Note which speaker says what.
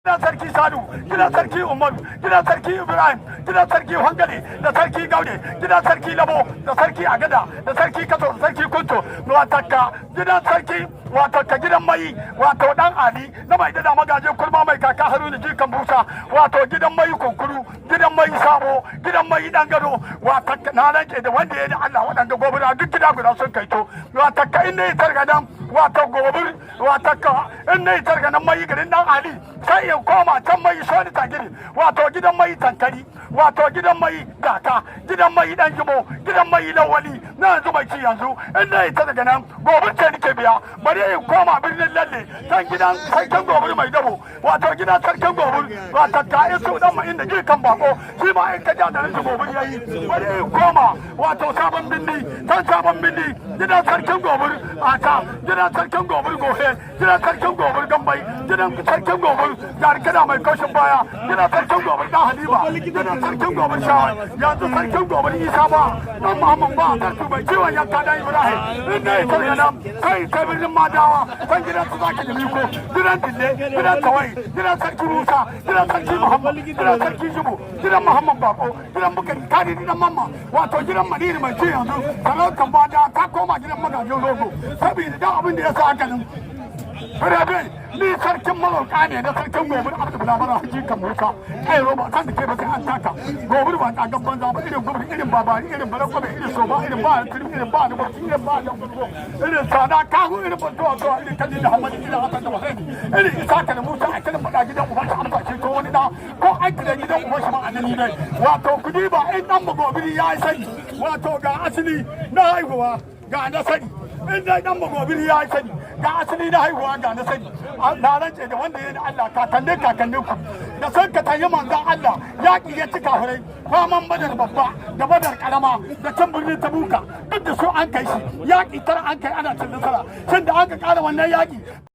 Speaker 1: Gidan Sarki Sadu, gidan Sarki Umaru, gidan Sarki Ibrahim, gidan Sarki Hangare da Sarki Gaude, gidan Sarki Labo da Sarki Agada da Sarki Kato da Sarki Kunto, watakka gidan Sarki, wato ka gidan mai, wato Dan Ali na mai da magajin kurma mai kaka Haruna jikan Busa, wato gidan mai Kunkuru, gidan mai Sabo, gidan mai Dan Gado. Wato na rance da wanda ya da Allah, waɗanda gobira duk gida guda sun kai to. Wato ka in ne targadan, wato gobir, wato ka in ne targadan mai garin Dan Ali, sai in koma can mai Soni Tagiri, wato gidan mai Tankari, wato gidan mai Gaka, gidan mai Dan Jimo, gidan mai Lawali na yanzu mai ci yanzu. In ne ta daga nan gobir ce nake biya, bari in koma birnin Lalle, can gidan Sarkin Gobir mai dabo, wato gidan Sarkin Gobir, wato ka isu dan mai inda jikan bako shi ma in ka ja da rashin gobir yayi. Bari in koma wato Sabon Birni, can Sabon Birni, gidan Sarkin Gobir ata, gidan Sarkin Gobir Gohe, gidan Sarkin Gobir Gambai, gidan Sarkin Gobir Jarkada mai kaushin baya, gidan Sarkin Gobir Dan Halima, gidan Sarkin Gobir Shawai, yanzu Sarkin Gobir Isa ba Dan Muhammad ba Sarki mai ciwon yanka Dan Ibrahim. In ne ita nan kai kai birnin Madawa, kan gidan su zaki da miko, gidan Dille, gidan Tawai, gidan Sarki Musa, gidan Sarki Muhammad, gidan Sarki Jibo, gidan Muhammad Bako, gidan Bukari Kadi dan Mamma, wato gidan Madini mai ci yanzu. Sarautar Mada ta koma gidan magajin rogo, saboda da abin da ya sa haka nan. Rabe, ni sarkin malauka ne na Sarkin Gobir Abdu Bulabara Haji kan Musa. Kai roba kan da ke ba sai an taka. Gobir ba ta gan banza ba, irin gobir, irin babari, irin barakwabe, irin soba, irin ba irin irin ba irin ba irin sada kahu, irin bantuwa zuwa, irin kalli da Hamadu, irin Hassan da Hussein, irin Isaka da Musa, a kiran faɗa gidan uban shi amsa ce ko wani da ko an kira gidan uban shi ma anani ne. Wato kudi ba in dan magobiri ya yi sani, wato ga asali na haihuwa ga na sani. In dai dan magobiri ya yi sani, ga asali na haihuwa ga na sani. Na rance da wanda ya da Allah, kakannin kakannin ku da san ka tayi manzon Allah yaƙi ya ci kafirai, faman Badar babba da Badar karama da can birnin Tabuka, duk da su an kai shi yaƙi tara an kai ana cin nasara. Shin da aka ƙara wannan yaƙi